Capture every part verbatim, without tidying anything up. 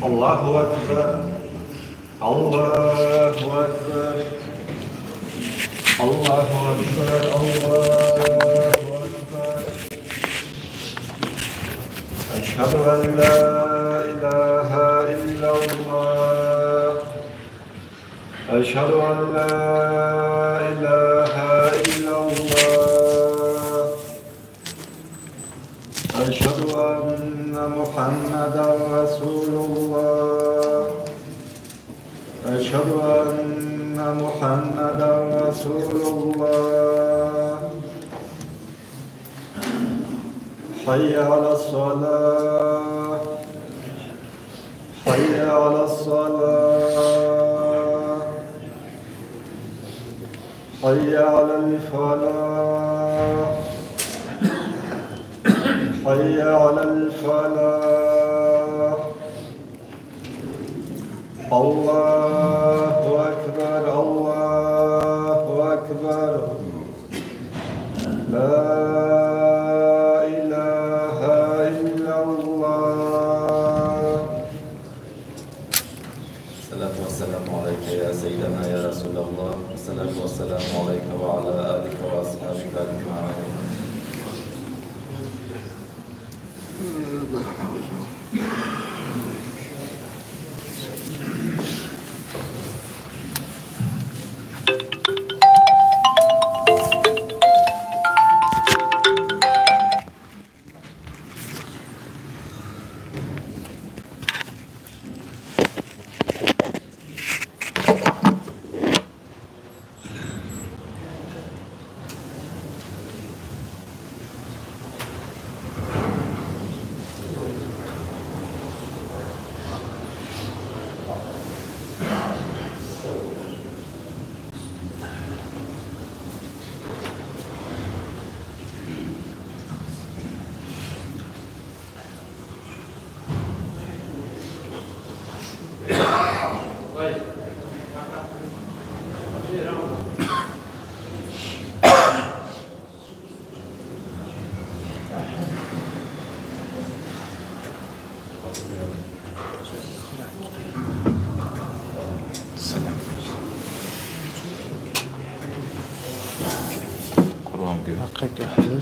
الله أكبر. الله أكبر. الله أكبر. الله أكبر. أشهد أن لا إله إلا الله. أشهد أن لا إله إلا الله. أشهد أن محمدا رسول الله. أشهد أن محمدا رسول الله. حي على الصلاة. حي على الصلاة. حي على الفلاح. حي على الفلاح. الله أكبر، الله أكبر. لا إله إلا الله. الصلاة والسلام عليك يا سيدنا يا رسول الله. الصلاة والسلام عليك وعلى آلك وأصحابك أجمعين. Къурбан гири.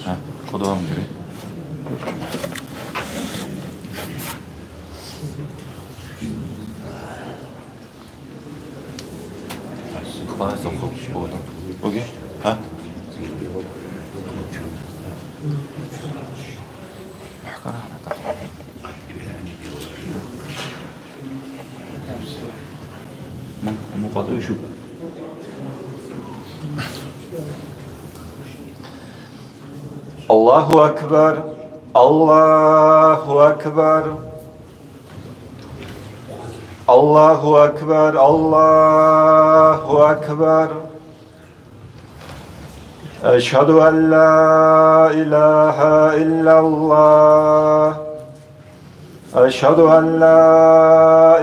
Гьа, къурбан гири. Къайса хъуб, къурбан. Оги? Гьа? الله أكبر، الله أكبر، الله أكبر، الله أكبر. أشهد أن لا إله إلا الله. أشهد أن لا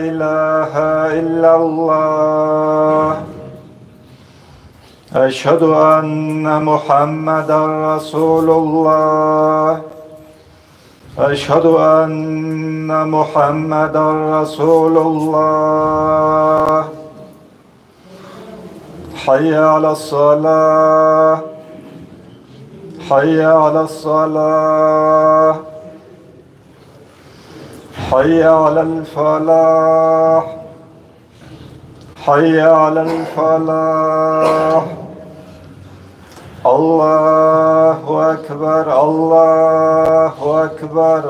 إله إلا الله. أشهد أن محمدا رسول الله. أشهد أن محمدا رسول الله. حي على الصلاة. حي على الصلاة. حي على الفلاح. حي على الفلاح. الله أكبر، الله أكبر.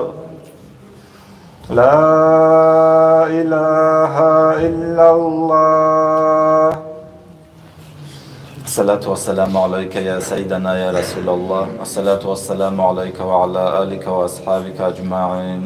لا إله إلا الله. الصلاة والسلام عليك يا سيدنا يا رسول الله. الصلاة والسلام عليك وعلى آلك وأصحابك أجمعين.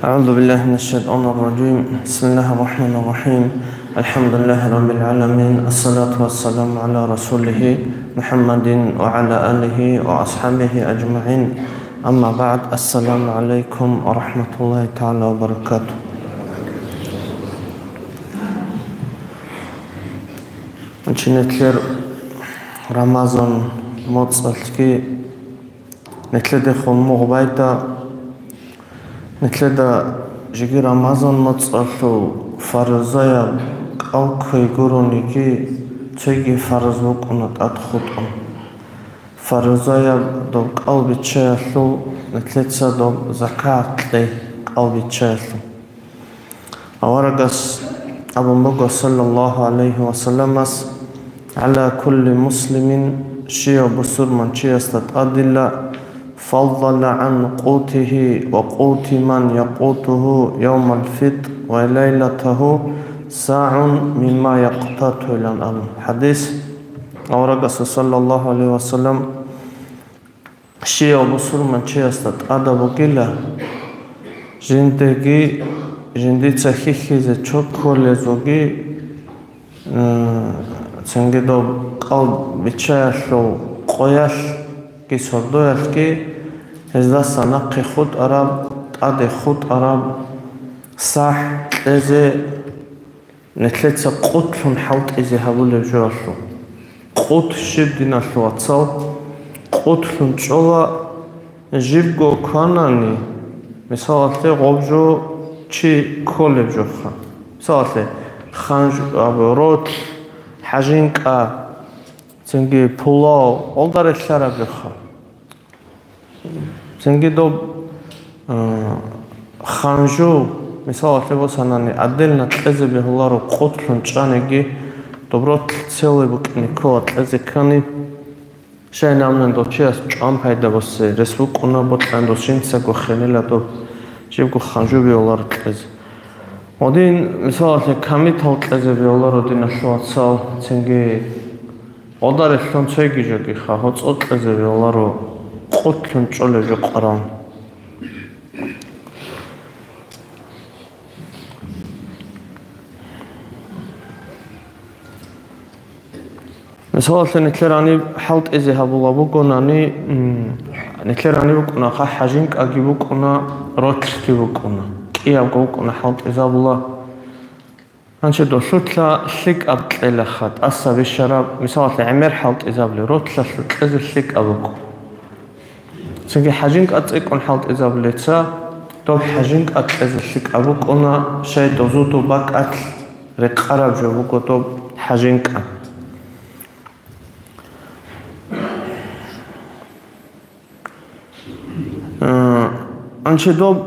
أعوذ بالله من الشيطان الرجيم. بسم الله الرحمن الرحيم. الحمد لله رب العالمين. الصلاة والسلام على رسوله محمد وعلى آله وأصحابه أجمعين. أما بعد. السلام عليكم ورحمة الله تعالى وبركاته. Чи нилъер Рамазан моцӀалъги нилъедехун мугъ байда, нилъеда жеги Рамазан моцӀалъул фарзаяб кӀал кквей гурониги, цоги фарз букӀуна тӀад хутӀун. Фарзаяб доб кӀал биччаялъул, нилъеца доб закат кьей кӀал биччаялъул. Аварагас абун буго, саллаллагьу гӀалайгьи ва салламас: «ГӀала кулли муслимин», щияв бусурманчиясда тӀадила, «фаддала гӀан къутигьи ва къути ман якъутугьу явмал фитӀр ва лайлатагьу сагӀун мимма якътату», — илан абун хӀадис. Аварагас, саллаллагьу гӀалайгьи ва саллам, щияв бусурманчиясда тӀада бугила, жиндеги, жиндица хьихьизе чор кколезулги, м, цинги доб кӀал биччаялъул къоялъги сордоялъги, гьездаса нахъе хутӀараб, тӀаде хутӀараб сахӀ кьезе, нилъеца къутлъун хӀалтӀизе гьабулеб жоялъул. Къут щиб, диналъул вацал? Къутлъун чӀола жибго кванани, мисалалъе, гъоб жо чи кколеб жоха. Мисалалъе, ханж-, абу, ротлъ, хӀажинкӀа, цинги пулав, гъолда релълъараб жоха. Цинги доб, а, ханжу, мисалалъе босанани, отдельно кьезе бегьуларо, къутлъун чӀаниги, доб ротлъ целый букӀине ккола кьезе ккани, щайин абунани дов чияс чӀван пайда босе, рес букӀуна бокьани дос жинцаго хенила доб, жибго ханжу бегьуларо кьезе. Гьадин, мисалалъе, камитал кьезе бегьуларо, диналъул вацал, цинги гъода релълъун цойги жогиха, гьоцӀо кьезе бегьуларо, къутлъун чӀолеб жо къваран. Мисалалъе, нилъер гьаниб хӀалтӀизе гьабула бугонани, м, нилъер гьаниб букӀунаха, хӀажинкӀаги букӀуна, ротлъги букӀуна, кӀиябго букӀуна хӀалтӀизабула. Гьанже долъулъа лъикӀаб кьелаха, тӀаса бищараб, мисалалъе, гӀемер хӀалтӀизабули, ротлъалъул кьезе лъикӀаб букӀу. Цинги хӀажинкӀа цӀикӀкӀун хӀалтӀизабулеца, доб хӀажинкӀа кьезе лъикӀаб букӀуна, щай дозудул бакӀалъ рекъараб жо буго доб хӀажинкӀа. Э, анчи доб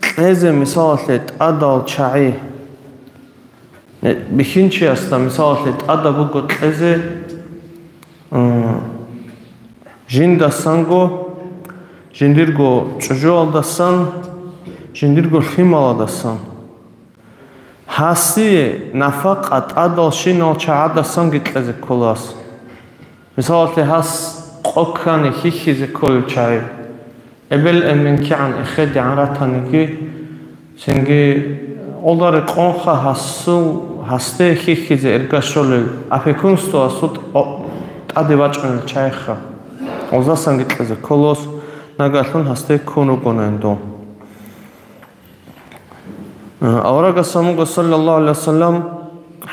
кьезе, мисалалъе, тӀадал чагӀи, э, бихьинчиясда, мисалалъе, тӀада буго кьезе, э, жиндасанго, жиндирго чӀужуялдасан, жиндирго лъималадасан. Гьасие нафакъа тӀадалщинал чагӀадасанги кьезе кколас. Мисалалъе, гьас къо ккани хьихьизе кколел чагӀи, эбел-эмен кигӀан эхедегӀан ратаниги, цинги гьолда рекъонха гьасул, гьасде хьихьизе эргашолел, опекунствоялъул тӀ-, о-, тӀаде бачӀунел чагӀиха. Гьоздасанги кьезе кколос, нагагьлъун гьасде ккун ругонайин дол. Аварагас абуго, саллаллагьу гӀалайгьи вассалам,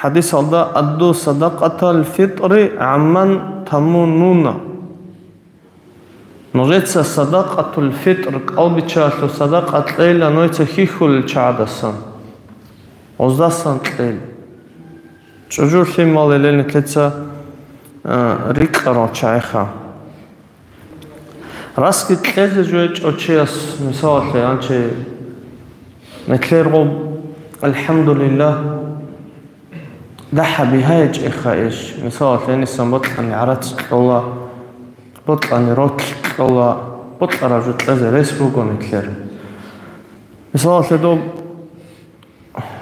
хӀадисалда: «Адду садакъатал фитӀри гӀамман тамуннуна». Нужеца садакъатул фитӀр, кӀалбиччаялъул садакъа кьейила нужеца хьихьулел чагӀадасан, гьоздасан кьейила. ЧӀужу-лъимал гьелел нилъеца, а, рикӀкӀарал чагӀиха. Расги кьезе жо гьечӀев чияс, мисалалъе, анчи нилъер гъоб, алхӀамдулиллагь, дагьаб бигьа гьечӀеха иш. Мисалалъе, гьенисан бокьани гӀарац кьола, бокьани ротлъ кьола, бокьараб жо кьезе рес буго нилъер. Мисалалъе, доб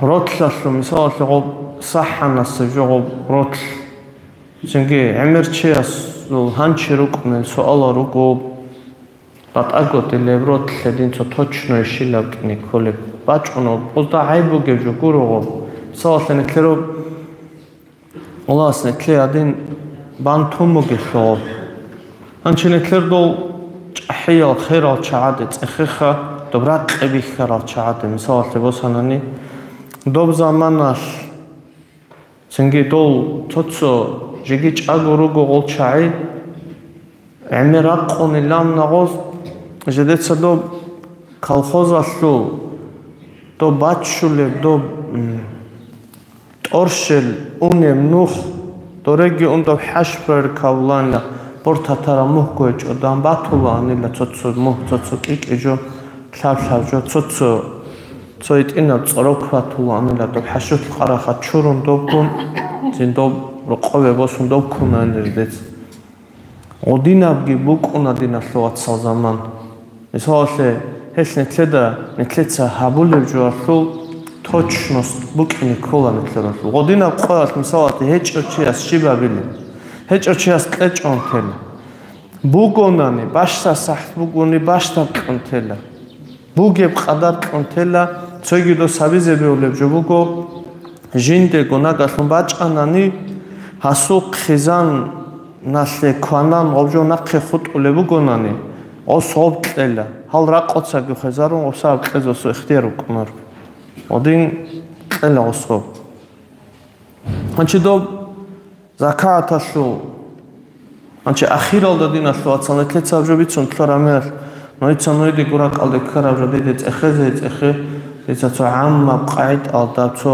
ротлъалъул, мисалалъе, гъоб сахӀанасеб жо гъоб ротлъ. Цинги гӀемер чиясул гьанчи рукӀунел суалал руго, батӀаго дилеб ротлъ гьедин цо точно щилаб кӀине кколеб. БачӀунеб, гъозда гӀайиб бугеб жо гуро гъоб. Мисалалъе, нилъер гъоб Аллагьас нилъее гьадин бан тун бугелъул. Гьанчи нилъер дол чӀахӀиял херал чагӀаде цӀехеха, доб ракъи бихьарал чагӀаде, мисалалъе босанани, доб заманалъ, цинги дол цо-цо жеги чӀаго руго гъол чагӀи, гӀемер ракъунилан нагъоз, жидеца доб колхозалъул, доб баччулеб, доб, м, тӀорщел унеб нух, дореги ундаб хӀашбараб кавланила, бортатараб мухь гьечӀо, дагьаб батулаанила цо-цо мухь, цо-цо кӀикӀи жо, лъаб-лъаб жо, цо-цо, цо гьитӀинаб цӀорок батулаанила, доб хӀашутлъ къараха чурун добгун, цин доб рокъове босун доб ккунаанила дец. Гъодинабги букӀуна, диналъул вацал, заман. Мисалалъе, гьелъ нилъеда, нилъеца гьабулеб жоялъул точность букӀине ккола нилъералъул. Гъодинаб къоялъ, мисалалъе, гьечӀев чияс щиб абилеб? ГьечӀев чияс кьечӀон тела. Бугонани, бащдаб сахӀат бугони, бащдаб кьун тела. Бугеб къадар кьун тела, цоги дос гьабизе бегьулеб жо буго, жиндего нагагьлъун бачӀанани, гьасул хъизаналъе кванан гъоб жо нахъе хутӀулеб бугонани, гъос гъоб кьела, гьал ракъоцаги хвезарун, гъосаб кьезе гъосул ихтияр букӀунар. Гъодин кьела гъос гъоб. Гьанчи доб закаталъул, гьанчи ахиралда, диналъул вацал, нилъеца гьаб жо бицун ккараб мехалъ, нужеца нужеде гуракӀалде ккараб жо диде цӀехезе цӀехе, дица цо гӀаммаб къагӀидалда, цо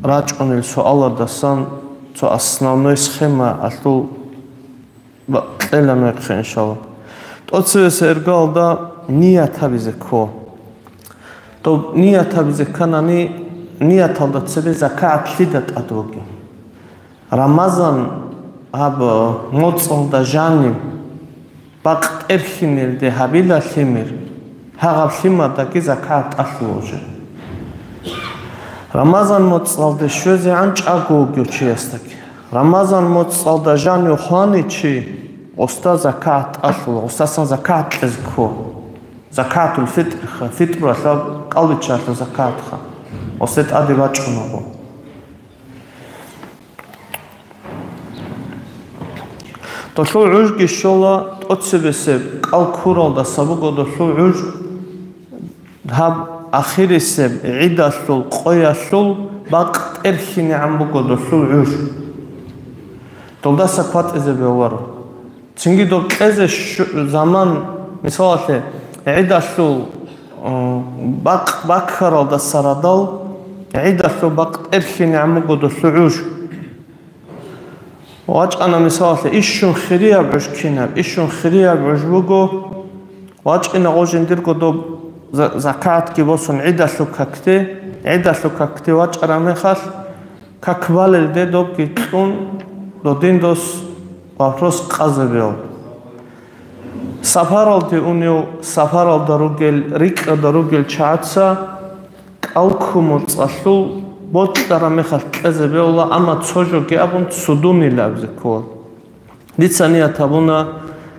рачӀунел суалалдасан, цо основной схемаялъул ба-, кьела нухъе, иншалла. ТӀоцевесеб иргаялда ният гьабизе кко. Доб ният гьабизе кканани, нияталда цебе закат лъида тӀад вугеб? Рамазан гьаб моцӀалда жаниб бакъ тӀерхьинелде гьабила лъимер, гьагъаб лъимадаги закат тӀалъула уже. Рамазан моцӀалде щвезегӀан чӀаго вугев чиясдаги. Рамазан моцӀалда жанив хвани чи, гъосда закат тӀалъула, гъосдасан закат кьезе кко. Закатул фитӀрха, фитӀралъа, кӀалбиччалъа закатха. Гъосде тӀаде бачӀунаго. Долъул гӀужги щола тӀоцебесеб кӀал ккуралдаса буго долъул гӀуж, гьаб ахирисеб гӀидалъул къоялъул бакъ тӀерхьинегӀан буго долъул гӀуж. Долдаса кватӀизе бегьуларо. Цинги доб кьезе щу-, заман, мисалалъе, гӀидалъул, э, бакъ баккаралдаса радал, гӀидалъул бакъ тӀерхьинегӀан буго долъул гӀуж. ВачӀана, мисалалъе, ищун хирияб гӀуж кинаб? Ищун хирияб гӀуж буго, вачӀина гъо жиндирго доб за-, закатги босун гӀидалъул какде, гӀидалъул какде вачӀараб мехалъ, как балелде добги кьун, додин дос вопрос къазабиялъ. Сапаралде унев, сапаралда ругел, рикӀкӀада ругел чагӀаца кӀал ккун моцӀалъул бокьараб мехалъ кьезе бегьула, амма цо жоги абун цудунила абизе ккола. Дица ният гьабуна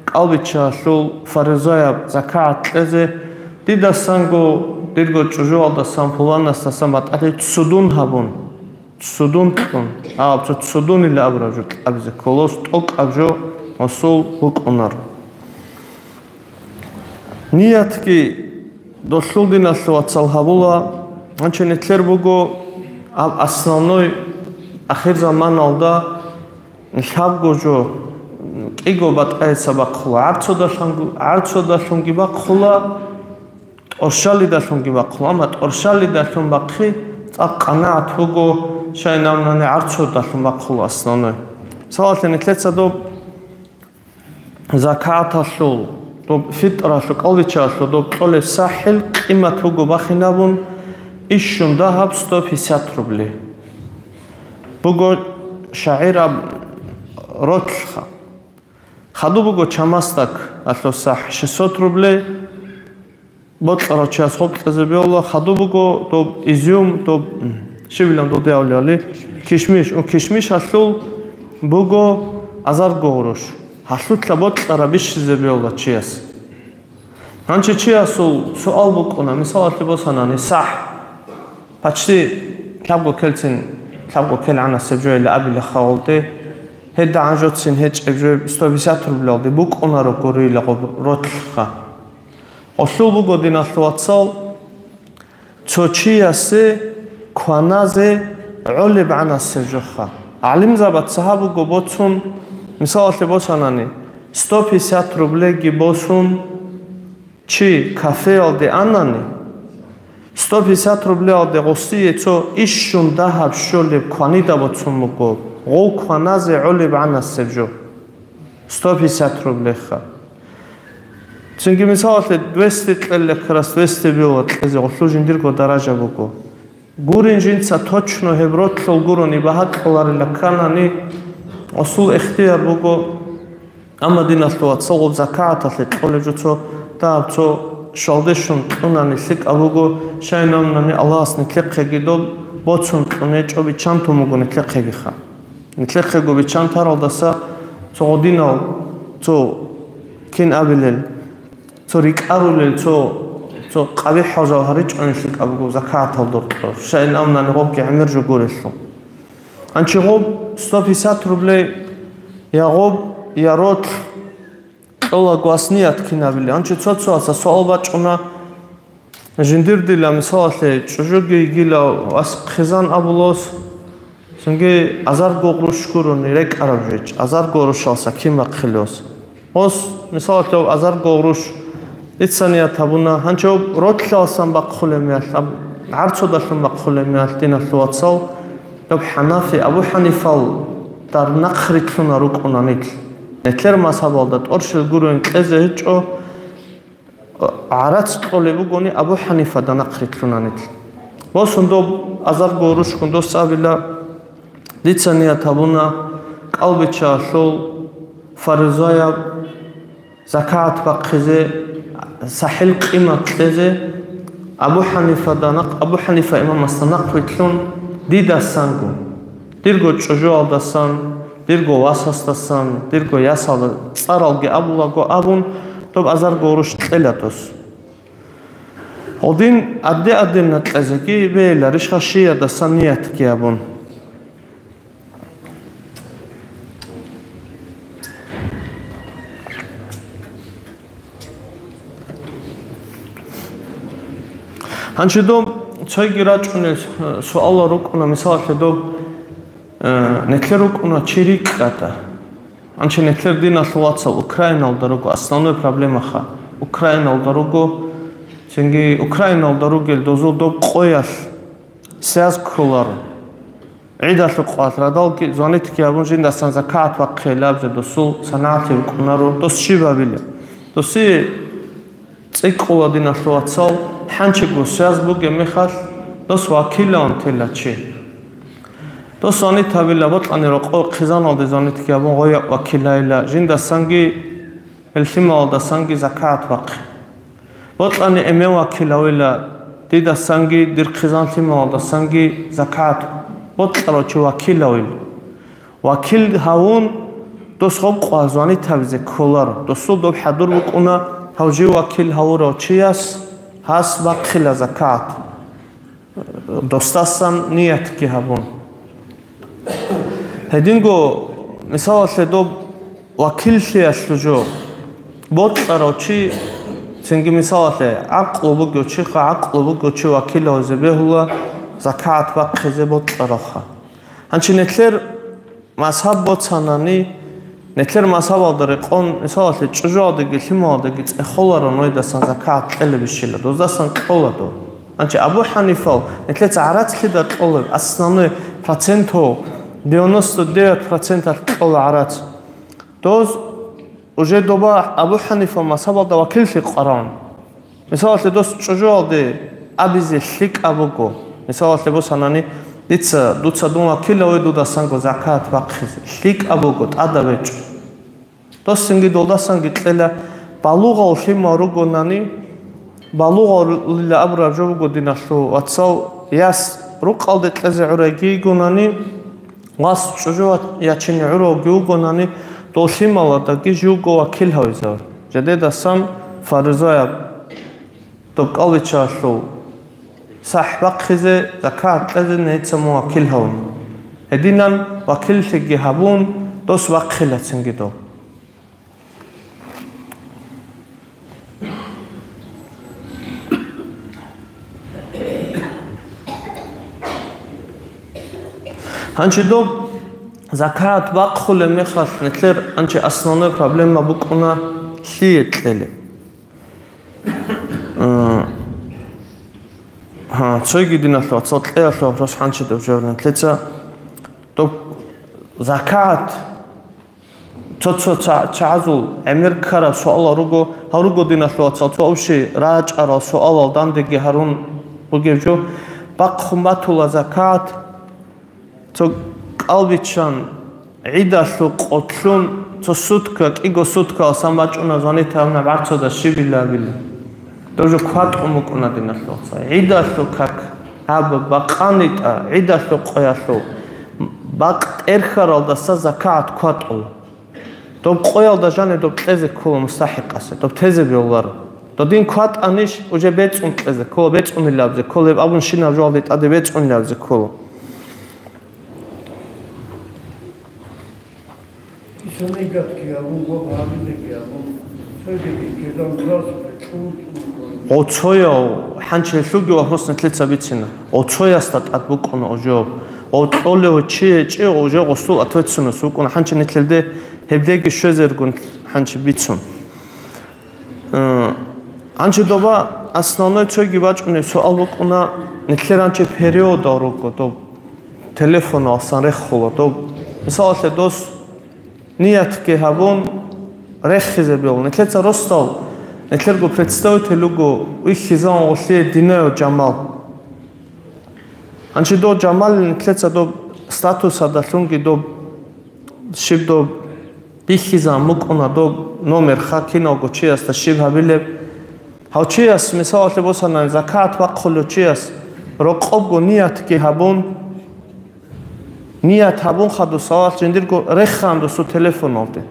кӀалбиччалъул фаризаяб закагӀат кьезе, дидасанго, дирго чӀужуялдасан, пуланасдасан батӀалъи цудун гьабун, цудун кьун, а, цо цудунила абураб жо кьабизе кколос тӀокӀаб жо гьасул букӀунар. Ниятги долъул диналъул вацал гьабула, гьанчо нилъер буго, а, основной ахир заманалда лъабго жо, кӀиго батӀаялъа бахъула, гӀарцудалъунги, гӀарцудалъунги бахъула, тӀорщалидалъунги бахъула, амма тӀорщалидалъун бахъи цӀакъ къанагӀат буго, щайин абунани гӀарцудалъун бахъула основной. Мисалалъе, нилъеца доб закаталъул, доб фитралъул, кӀалбиччалъул доб кьолеб сахӀил къимат буго бахинабун ищун дагьаб сто пятьдесят рубли. Буго шагӀираб ротлъха. Хадуб буго чамасдак алъул сахӀ шестьсот рублей, бокьарав чияс гъоб кьезе бегьула, хадуб буго доб изюм, доб, м, щибилан додиявлиали, кишмиш, у кишмиш гьалъул буго азарго гъурущ. Гьалъулъа бокьараб бищизе бегьула чияс. Гьанчи чиясул суал букӀуна, мисалалъе босанани, сахӀ, почти лъабго ккелцин, лъабго ккел гӀанасеб жо или абила хавалде, гьедагӀан жоцин гьечӀеб жо сто пятьдесят рублалде букӀунаро гурила гъоб ротлъха. Гъолъул буго, диналъул вацал, цо чиясе кваназе гӀолеб гӀанасеб жоха. ГӀалимзабаца гьаб буго боцун, мисалалъе босанани, сто пятьдесят рублеги босун, чи кафеялде анани, сто пятьдесят рублеялде гъосие цо ищун дагьаб щолеб кванида боцун буго, гъов кваназе гӀолеб гӀанасеб жо. Сто пятьдесят рублеха. Цинги, мисалалъе, двести кьелле, как раз двести бегьула кьезе, гъолъул жиндирго даража буго. Гурин жинца точно гьеб ротлъул гурони багьа кьоларила кканани, гъосул ихтияр буго, амма, диналъул вацал, гъоб закагӀаталъе кьолеб жо цо дагьаб цо щвалде щун кьунани лъикӀаб буго, щайин абунани Аллагьас нилъехъеги доб боцун кьун гьечӀо, биччан тун буго нилъехъегиха. Нилъехъего биччан таралдаса цо гъодинал, цо кин абилел, цо рикӀкӀарулел, цо, цо къабихӀал жавгьар ричӀунел лъикӀаб буго закагӀатал доркьо, щайин абунани гъобги гӀемер жо гурелъул. Гьанчи гъоб сто пятьдесят рублей я гъоб, я ротлъ кьолаго ас ният кинабили. Гьанчи цо-цояса суал бачӀуна, жиндир дила, мисалалъе, чӀужуги йигила ас хъизан абулос, цинги азарго гъурущ гурони рекӀараб жо гьечӀ, азарго гъурущалса кин бахъилос. Ос, мисалалъе, азарго гъурущ дица ният гьабуна, гьанчи гьоб ротлъалсан бахъулеб мехалъ, аб-, гӀарцудалъун бахъулеб мехалъ, диналъул вацал, гьоб ХӀанафи Абу ХӀанифал дарнахъ рилълъуна рукӀуна нилъ. Нилъер мазгьабалда тӀорщел гурони кьезе гьечӀо, гӀарац кьолеб бугони, Абу ХӀанифада нахъ рилълъуна нилъ. Босун доб азарго гъурущгун дос абила, дица ният гьабуна кӀалбиччалъул фаризаяб закагӀат бахъизе, сахӀил къимат кьезе, Абу ХӀанифада нахъ, Абу ХӀанифа имамасда нахъ вилълъун дидасанго, дирго чӀужуялдасан, дирго васасдасан, дирго ясалда цӀаралги абулаго абун, доб азарго гъурущ кьела дос. Гъодин адде-адденна кьезеги бегьиларищха, щиядасан ниятги абун. Анчи доб цойги рачӀунел, э, суалал рукӀуна, мисалалъе, доб, э, нилъер рукӀуна чи рикӀкӀатӀа. Анчи нилъер диналъул вацал Украиналда руго, основной проблемаха Украиналда руго, цинги Украиналда ругел дозул доб къоялъ связь кколаро. ГӀидалъул къвалъ радалги, звонитги гьабун, жиндасан закагӀат бахъейилаб же досул санагӀалъи рукӀунаро, дос щиб гьабила? Досие цӀикӀкӀула, диналъул вацал, хӀанчиго связь бугеб мехалъ, дос вакиллъун тела чи. Дос звонит гьабила, бокьани рокъо хъизаналде звонитги гьабун, гъоя вакиллъайила, жиндасанги гьел лъималалдасанги закагӀат бахъе. Бокьани эмен вакил гьавила, дидасанги, дир хъизан лъималалдасанги закагӀат бокьарав чи вакил гьавила. Вакил гьавун, дос гъоб къван звонит гьабизе кколаро. Досул доб хӀадур букӀуна, гьав жив вакил гьавурав чияс гьас бахъила закагӀат. Досдасан ниятги гьабун. Гьединго, мисалалъе, доб вакиллъиялъул жо бокьарав чи, цинги, мисалалъе, гӀакълу бугев чиха, гӀакълу бугев чи вакил гьавизе бегьула, закагӀат бахъизе бокьаравха. Гьанчи нилъер мазгьаб боцанани, нилъер мазгьабалда рекъон, мисалалъе, чӀужугьалдаги лъималалдаги цӀехоларо нойдасан закагӀат кьелебищила, доздасан кьола доб. Гьанчи Абу Ханифал нилъеца гӀарац лъида кьолеб, основной процентов, девяносто девять проценталъ кьола гӀарац. Доз уже доба Абу Ханифа мазгьабалда вакиллъи къваран. Мисалалъе, дос чӀужугьалде абизе лъикӀаб буго. Мисалалъе босанани, дица, дуца дун вакил гьаве, дудасанго закагӀат бахъизе. ЛъикӀаб буго, тӀада бечӀо. Дос цинги долдасанги кьела, балугъав лъимал ругонани, балугъавлъила абураб жо буго, диналъул вацал, яс рукъалде кьезе гӀурайги йигонани, вас чӀужу ячине гӀуравги вугонани, дол лъималалдаги живго вакил гьавизавар. Жидедасан фаризаяб доб кӀалбиччалъул сахӀ бахъизе, закагӀат кьезе нижеца мун вакил гьавуна. Гьединан вакиллъиги гьабун, дос бахъила цинги доб. Гьанчи доб закагӀат бахъулеб мехалъ, нилъер гьанчи основной проблема букӀуна лъие кьелеб. Э, гьа, цойги, диналъул вацал, кьеялъул вопрос гьанчи доб жаваб нилъеца. Доб закагӀат Цо-цо ца-, чагӀазул гӀемер ккараб суалал руго, гьав руго, диналъул вацал, цо общий рачӀарал суалал дандеги гьарун бугеб жо, бахъун батула закагӀат, цо кӀалбиччан, гӀидалъул къотлъун, цо сутка, кӀиго суткаласан бачӀуна, звонит гьабуна, бацода щибила абила. Дов жо кватӀун букӀуна, диналъул вацал. ГӀидалъул как, гьаб бакъанитӀа, гӀидалъул къоялъул бакъ тӀерхьаралдаса закагӀат кватӀула. Доб къоялда жаниб доб кьезе ккола мустахӀикъасе, доб тезе бегьуларо. Додин кватӀанищ, уже бецӀун кьезе ккола, бецӀунилабзе ккола, гьеб абун щинаб жоялде тӀаде бецӀунилабзе ккола. Исанигатги абун, гъоб гьабилеги абун, цойгиги кидан зас кьун кьун. Оцояв, хӀанчи гьелъулги вопрос нилъеца бицина. Оцоясда тӀад букӀуна ожоб. О кьолев чи гьечӀев, ожоб гъосул ответственность букӀуна. ХӀанчи нилъелде гьебдеги щвезергун хӀанчи бицун. Э, гьанчи доба основной цойги бачӀунеб суал букӀуна, нилъер гьанчи периодал руго доб, телефоналсан рехула доб. Мисалалъе, дос ниятги гьабун, рехизе бегьула. Нилъеца росдал, нилъерго представитель вуго вихьизаван гъолъие Динаев Жамал. Гьанчи дов Жамалил нилъеца доб статусадалъунги доб щиб доб бихьизан букӀуна доб номер, ха, киналго чиясда щиб гьабилеб. Гьав чияс, мисалалъе босанани, закагӀат бахъулев чияс рокъобго ниятги гьабун, ният гьабун хадусалалъ жиндирго рехаан досул телефоналде.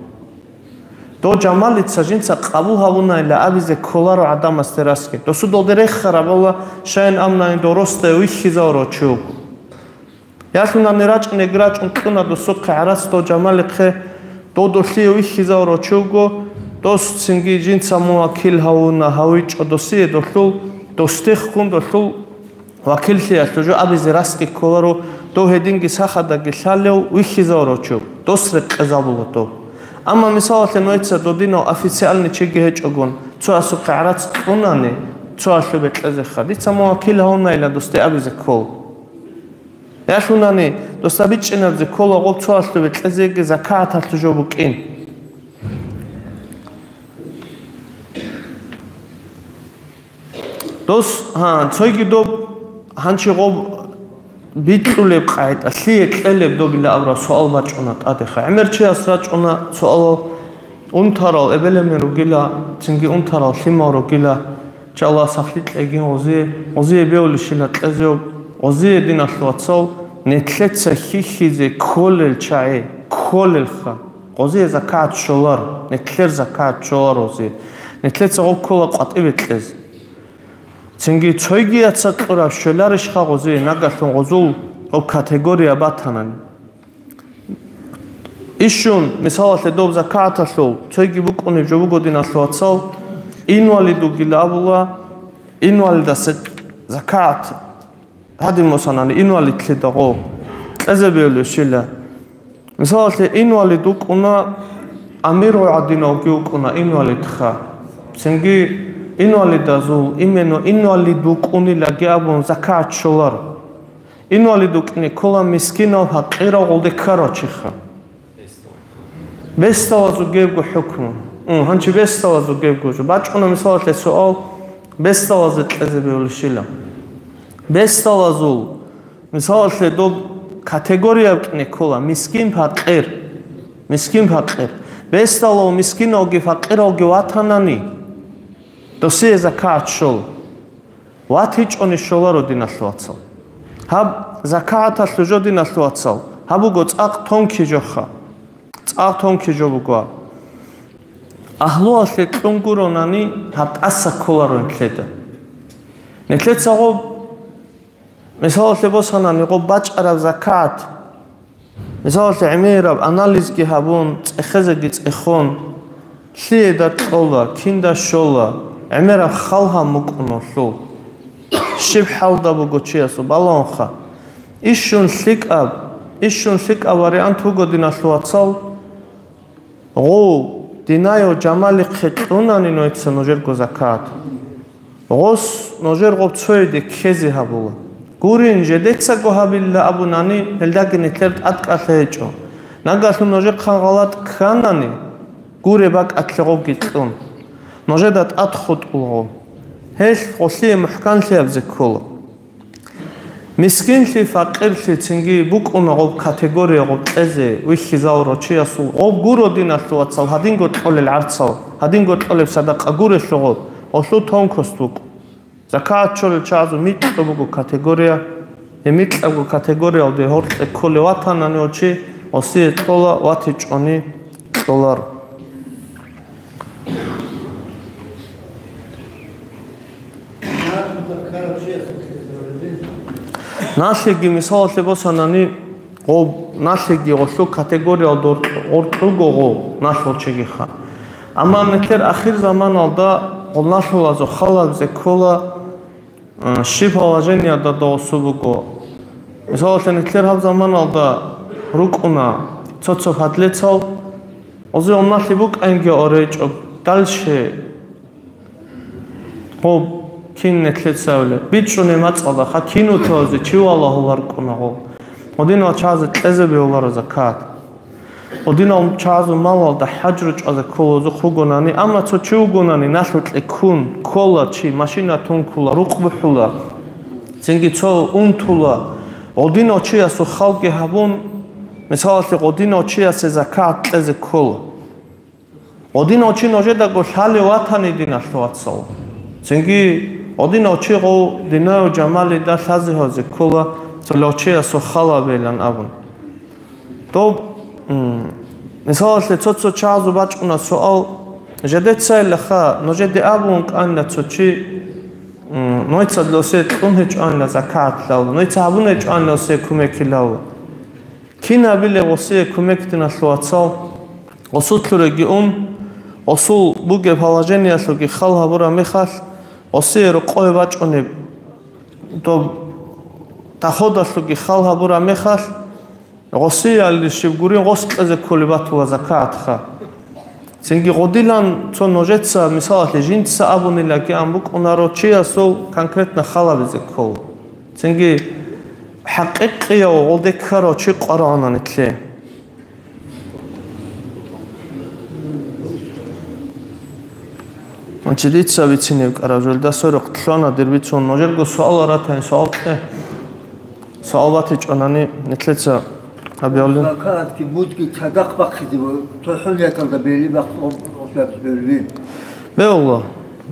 Дов Жамалица жинца къабул гьабунайилан абизе кколаро гӀадамасде расги. Досудалде рехарабала, щайин амнани дов росдае вихьизавурав чи вуго. Ялъунани рачӀунеги рачӀун кьуна досухъе гӀарац дов Жамалихъе, дов долъие вихьизавурав чи вуго, дос цинги жинца мун вакил гьавуна, гьавичӀо досие долъул, Досдехун долъул вакиллъиялъул жо абизе расги кколаро, дов гьединги сахадаги лъалев вихьизавурав чи, дос рекъезабула доб. Амма мисалалъе, нойца додинав официальный чиги гьечӀогун, цо асухъе гӀарац кьунани, цо алъубе кьезеха, дица мун вакил гьавунайила досде абизе ккол. Ялъунани досда бичӀчӀинабзе ккола гъоб цо алъубе кьезеги закагӀаталъул жо букӀин. Дос, гьа, цойги доб гьанчи гъоб бикьулеб къагӀида, лъие кьелеб добила абураб суал бачӀуна тӀадеха. ГӀемер чияс рачӀуна суалал, унтарал эбел-эмен ругила, цинги унтарал лъимал ругила, чала сахлъи кьегин гъозие, гъозие бевлищила кьезев, гъозие, диналъул вацал, нетлъеца хьихьизе кколел чагӀи, кколелха. Гъозие закагӀат щолар, нетлъер закагӀат щолар гъозие. Нетлъеца гъоб ккола къватӀибе кьез. Цинги цойгияца кьураб щоларищха гъозие, нагагьлъун гъозул гъоб категория батанани. Ишшун, мисалалъе, доб закагӀаталъул цойги букӀунеб жо буго, диналъул вацал, инвалид вугила абула, инвалидаса закагӀат гьадин босанани, инвалидлъидал гъо кьезе бевлищила. Мисалалъе, инвалид вукӀуна, амиру гӀадинавги вукӀуна инвалидха. Цинги инвалидазул, именно инвалид вукӀунилаги абун, закагӀат щолар. Инвалид вукӀине ккола мискинав, пакъирав, гъолде ккарав чиха. Бесдалазул гебго хӀукму. М, гьанчи бесдалазул гебго жо. БачӀуна, мисалалъе, суал, бесдалазе кьезе бевлищила. Бесдалазул, мисалалъе, доб категория букӀине ккола: мискин, пакъир. Мискин, пакъир. Бесдалав мискинавги пакъиравги ватанани, досие закагӀат щола. ВатичӀони щоларо, диналъул вацал. Гьаб закагӀаталъул жо, диналъул вацал, гьаб буго цӀакъ тонкий жоха. ЦӀакъ тонкий жо буго. Агьлуялъе кьун гуронани, гьаб тӀаса кколаро нилъеда. Нилъеца гъоб, мисалалъе босанани, гъоб бачӀараб закагӀат, мисалалъе, гӀемераб анализги гьабун, цӀехезеги цӀехон, лъиеда кьола, кинда щола, гӀемераб хал гьаб мукӀун гьелъул. Щиб хӀалда буго чиясул, балагьунха. Ишшун лъикӀаб, ишшун лъикӀаб вариант вуго, диналъул вацал, гъов, динаяв жамалихъе кьунани нойца нужерго закагӀат. Гъос нужер гъоб цояде ккезе гьабула. Гурин, жедецаго гьабила абунани, гьелдаги нилъер тӀадкӀалъи гьечӀо. Нагагьлъун нужехъан гъалатӀ кканани, гуре бакӀалъе гъобги кьун. Нужеда тӀад хутӀула гъоб. Гьелъ гъолъие мухӀканлъиябзе ккола. Мискинлъи, факъирлъи цинги букӀуна гъоб категория гъоб кьезе вихьизавурав чиясул. Гъоб гуро, диналъул вацал, гьадинго кьолел гӀарцал, гьадинго кьолеб садакъа гурелъул гъоб, гъолъул тонкость букӀун. ЗакагӀат щолел чагӀазул микьго буго категория. Гьеб микьабго категориялде гьоркье кколев ватанани гьев чи, гъосие кьола, ватичӀони кьолар. Налъиги, мисалалъе босанани, гъоб налъиги гъолъул категориялда гъоркь-, гъоркьуго гъо налъул чигиха. Амма нилъер ахир заманалда гъол налъулазул халабзе ккола, а, щиб положениялда досу буго. Мисалалъе, нилъер гьаб заманалда рукӀуна цо-цо падлецал, гъозе гъол налъи букӀанги оречӀо, дальше гъоб кин нилъеца абулеб? БичӀчӀунеб мацӀалда ха кин вутазе чи валагьуларкӀуна гъоб. Гъодинал чагӀазе кьезе бегьуларо закат. Гъодинал чагӀазул малалда хӀажру чӀвазе кколозухъ вугонани, амма цо чи вугонани, налъукье ккун ккола чи, машина тункула, рукъ бухӀула, цинги цо унтула. Гъодинав чиясул халги гьабун, мисалалъе, гъодинав чиясе закат кьезе ккола. Гъодинав чи нужедаго лъалев ватани, диналъул вацал, цинги гъодинав чи гъов динав жамалида лъазе гьавзе ккола, цо лъав чиясул халабилан абун. Доб, м, мисалалъе, цо-цо чагӀазул бачӀуна суал, жедецайилаха, нужеде абун кӀанила цо чи, м, нойца лосе кьун гьечӀоанила закат лъала, нойца гьабун гьечӀоанила осе кумекилала. Кин гьабилеб гъосие кумек, диналъул вацал? Гъосулъуреги ун, гъосул бугеб положениялъулги хал гьабураб мехалъ, Гъосие рокъове бачӀунеб доб доходалъулги хал гьабураб мехалъ, гъосиялде щиб гурин гъос кьезе кколеб батула закатха. Цинги гъодилан цо нужеца, мисалалъе, жинца абунилаги ан букӀунаро чиясул конкретно хал гьабизе ккола. Цинги хӀакъикъияв гъолде ккарав чи къварагӀуна нилъе. Значит, дица бицине ккараб жолда сорокъ лъана дир бицун. Нужерго суал ратани, суал кье. Суал батичӀонани, нилъеца гьабиялин. Закатги мудги цадахъ бахъизе, цохӀо нияталда бели бахъ-, бели. Бе Аллагь,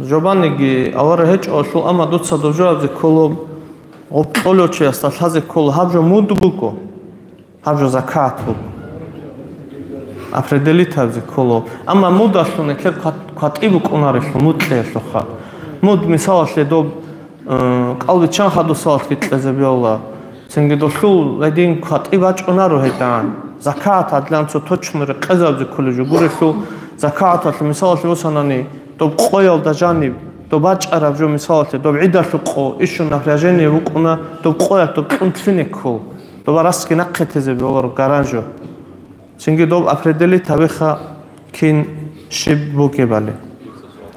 жобаниги авара гьечӀолъул, амма дуца доб жоабзе кколо, гъоб кьолев чиясда лъазе кколо, гьаб жо муд буго. Гьаб жо закат буго. Определить гьабизе кколо. Амма мудалъун нилъер кват-, кватӀи букӀунарелъул, муд кьеялъулха. Муд, мисалалъе, доб, э, кӀалбиччан хадусалалъги кьезе бегьула. Цинги долъул гьедин кватӀи бачӀунаро гьедигӀан. Закат гьадлъан цо точно рекъезабизе кколеб жо гурелъул, закаталъул, мисалалъе, босанани, доб къоялда жаниб, доб бачӀараб жо, мисалалъе, доб гӀидалъул къо, ишун напряжение букӀуна, доб къоялъ доб кьун лъине ккол. Доба расги нахъе тезе бегьуларо гаран жо. Цинги доб определить гьабеха кин щиб бугебали.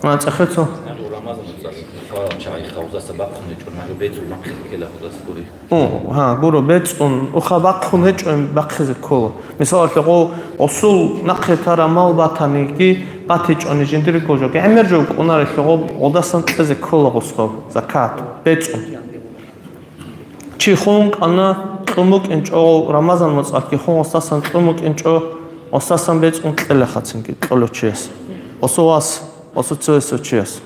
А, цӀехецо. Рамазан цӀалъ хварал чагӀи хавзаса бахъун гьечӀо, нагьу бецӀун нахъе ккела худас гури. О, гьа, гуро, бецӀун, уха бахъун гьечӀо, бахъизе ккола. Мисалалъе, гъо-, гъосул нахъе тара мал батаниги, батичӀони жиндирго жо. ГӀемер жо кӀунарелъе гъо-, гъодасан кьезе ккола гъосго, закат, бецӀун. Чи хун кӀана, кьун букӀинчӀо, Рамазан моцӀалъги хун гъосдасан кьун букӀинчӀо, гъосдасан бецӀун кьелахъацинги кьолев чияс. Гъосул вас, гъосул цевесев чияс.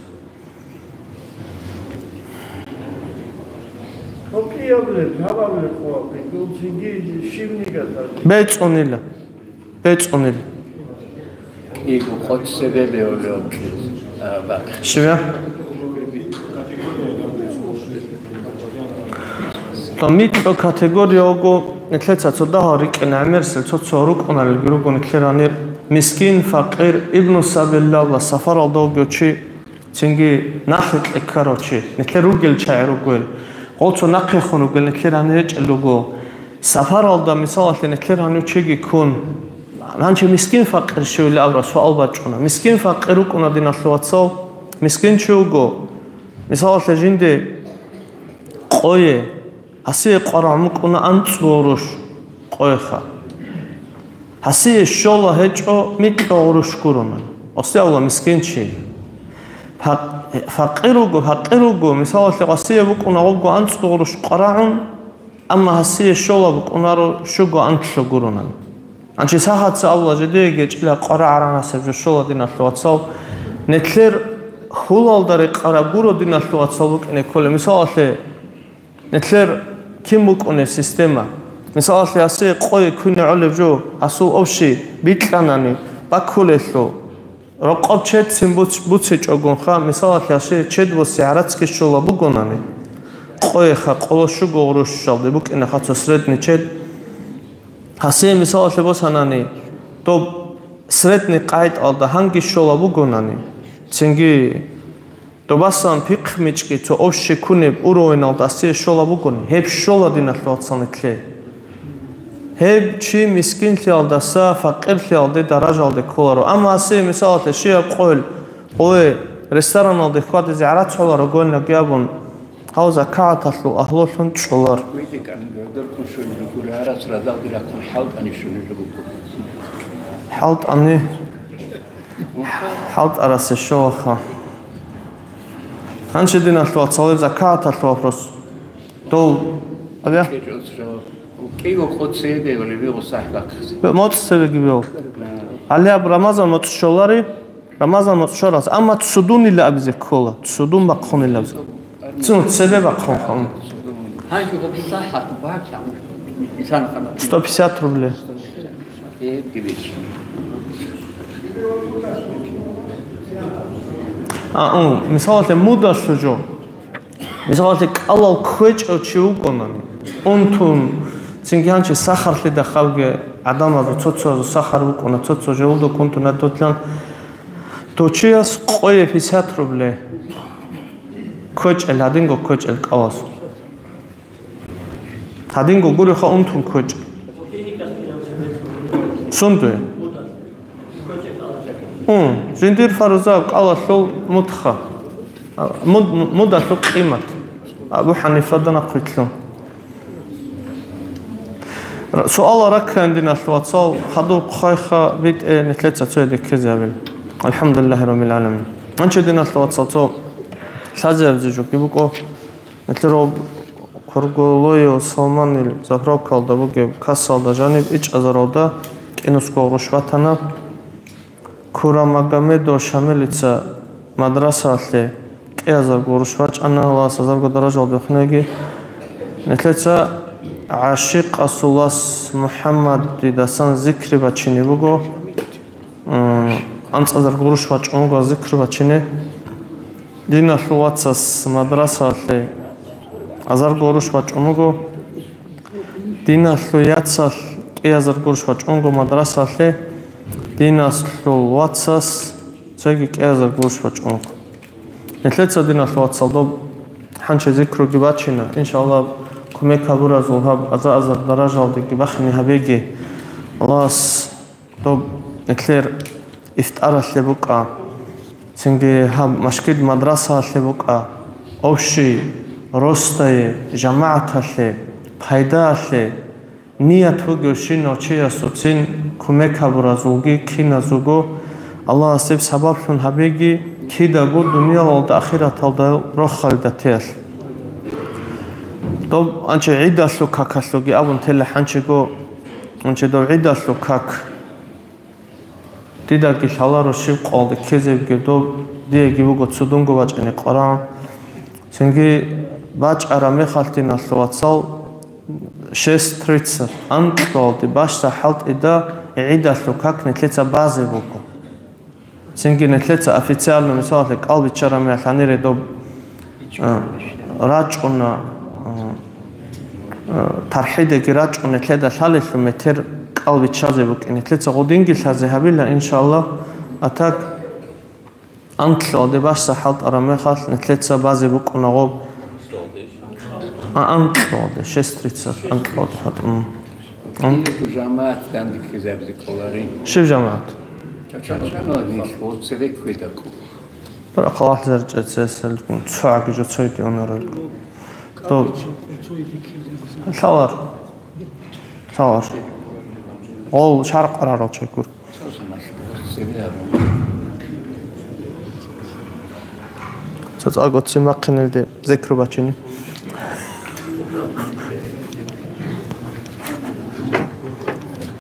Гьукъияб леб, гьабаб леб къвакъи, гьунцинги щибниги гьатӀазе. БецӀунила. БецӀунила. КӀиго къоч цебе бегьулев, а, бакӀ. Щиб я? Микьо категория вуго, нилъеца цо дагьал рикӀкӀине гӀемерисел цо-цо рукӀуналелги руго нилъер гьанир, мискин, факъир, ибну сабилалла, сафаралда вугев чи. Цинги нахъе кьеккарав чи, нилъер ругел чагӀи ругел, гъо цо нахъехун ругел нилъер гьанир гьечӀел руго. Сапаралда, мисалалъе, нилъер гьанив чиги ккун, гьанчи мискин-факъир щивили абураб суал бачӀуна. Мискин-факъир рукӀуна, диналъул вацал, мискин чи вуго, мисалалъе, жинде къое, гьасие къварагӀун букӀуна анцӀго гъурущ къоеха. Гьасие щола гьечӀо микьго гъурущ гурони. Гьасие абула мискин чи. Фа-, факъир вуго, факъир вуго, мисалалъе, гьасие букӀуна гъобго анцӀго гъурущ къварагӀун, амма гьасие щола букӀунаро щуго анлъго гурони. Гьанчи сахаца абула жидееги гьечӀила къварагӀаран гьасеб жо щола, диналъул вацал. Нилъер хьулалда рекъараб гуро, диналъул вацал, букӀине кколеб. Мисалалъе, нилъер кин букӀунеб система? Мисалалъе, гьасие къое куйне гӀолеб жо, гьасул общий бикьанани баккулелъул, рокъоб чедцин буц-, буцичӀогонха, мисалалъе, гьасие чед босе гӀарацги щола бугонани, къоеха къоло щуго гъурущалде букӀинаха цо средний чед. Гьасие, мисалалъе, босанани, доб средний къайдалда гьанги щола бугонани, цинги Добасан пихъ мичӀги цо общий кунеб уровеналда гьасие щола бугони, гьеб щола, диналъул вацал, нилъее. Гьеб чи мискинлъиялдаса факъирлъиялде даражалде кколаро. Амма гьасие, мисалалъе, щибаб къойл, гъове, рестораналде хьвадизе гӀарац гьоларо гойнаги абун, гьав закагӀаталъул агьлулъун чӀолар. ХӀалтӀани. ХӀалтӀарасе щолаха. Гьанже, диналъул вацал, закагӀаталъул вопрос. Дов, абе? КӀиго къо цебе вали бигъу сахӀ бахъизе. Бе, моцӀ цебеги бев. Гьале аб Рамазан моцӀ щолари, Рамазан моцӀ щорас. Амма цудунила абизе ккола, цудун бахъунила абизе. Цун цебе бахъун хан. Гьанже гъоб сахӀат бакӀа. Сто пятьдесят рублей. А, у, мисалалъе, мудалъу жо. Мисалалъе, кӀалал кквечӀев чи вукӀунани, унтун, цинги гьанчи сахарлъида хабги гӀадамазул цо-цоязул сахар букӀуна, цо-цо жавудухъ унтуна дотлъан, то чияс къое пятьдесят рублей. КквечӀел, гьадинго кквечӀел кӀаласул. Гьадинго гуриха унтун кквечӀел. Сунду? Ун, жиндир фарзаб кӀалалъул мутха. А, муд-, мудалъул къимат. Абу Ханифада нахъвилълъун. Р-, суал раккайин, диналъул вацал, хадуб хъвайха битӀе нилъеца цояде ккезе гьабил. АлхӀамдулиллагьи раббил гӀаламин. Гьанчи, диналъул вацал, цо лъазабизе жуги букӀо. Нилъер ва Кургулуев Салманил заправкалда бугеб кассалда жаниб ичӀазаралда кӀинусго гъурущ батана. Курамагомедов Шамилица мадрасалъе кӀиазарго гъурущ бачӀана, Аллагьас азарго даражал бихнеги. Нилъеца ГӀашикъасул вас МухӀаммадидасан зикри бачине буго. М, анцӀазарго гъурущ бачӀун буго зикри бачине. Диналъул вацас мадрасалъе азарго гъурущ бачӀун буго. Диналъул яцалъ кӀиазарго гъурущ бачӀунго мадрасалъе, диналъул вацас цоги кӀиазарго гъурущ бачӀунго. Нилъеца, диналъул вацал, доб хӀанчи зикруги бачина, иншаллагь, кумек гьабуразул гьаб аза-азар даражалдеги бахине гьабеги. Аллагьас доб нилъер ифтаралъе букӀа, цинги гьаб машгид-мадрасаялъе букӀа, общий ростае, жамагӀаталъе, пайдаялъе ният бугевщинав чиясуцин кумек гьабуразулги киназулго Аллагьас гьеб сабаблъун гьабеги кидаго дуниялалда ахираталда рохалида теялъ. Доб анчи гӀидалъул какалъуги абун тела хӀанчиго, анчи дов гӀидалъул как. Дидаги лъаларо щиб къоялде ккезебги доб, диеги буго цудунго бачӀине Къуран. Цинги бачӀараб мехалъ, диналъул вацал, шесть тридцать, анкьалде бащдаб хӀалтӀида гӀидалъул как нилъеца базе буго. Цинги нилъеца официально, мисалалъе, кӀал биччараб мехалъ гьанире доб, а, рачӀуна, а, а, тархӀидаги рачӀун нилъеда лъалелъул метер кӀал биччазе букӀин. Нилъеца гъудинги лъазе гьабила, иншаллагь. А так, анкьалде бащдаб хӀалтӀараб мехалъ нилъеца базе букӀуна гъоб. А, анкьалде, шесть тридцать, анкьалде хӀатӀ. М. М. ЖамагӀат данде ккезабизе кӀоларин. Щиб жамагӀат? Чачачанал нилъ, гъоцере ккведа кӀо. Бара хъалахъ зарчӀеца эсел кун, цогӀаги жо цойги онорел. То лъалар. Лъалар. Гъол шаркъарарал чекур. ЦацӀа гоцин бахъинелде зикру бачине.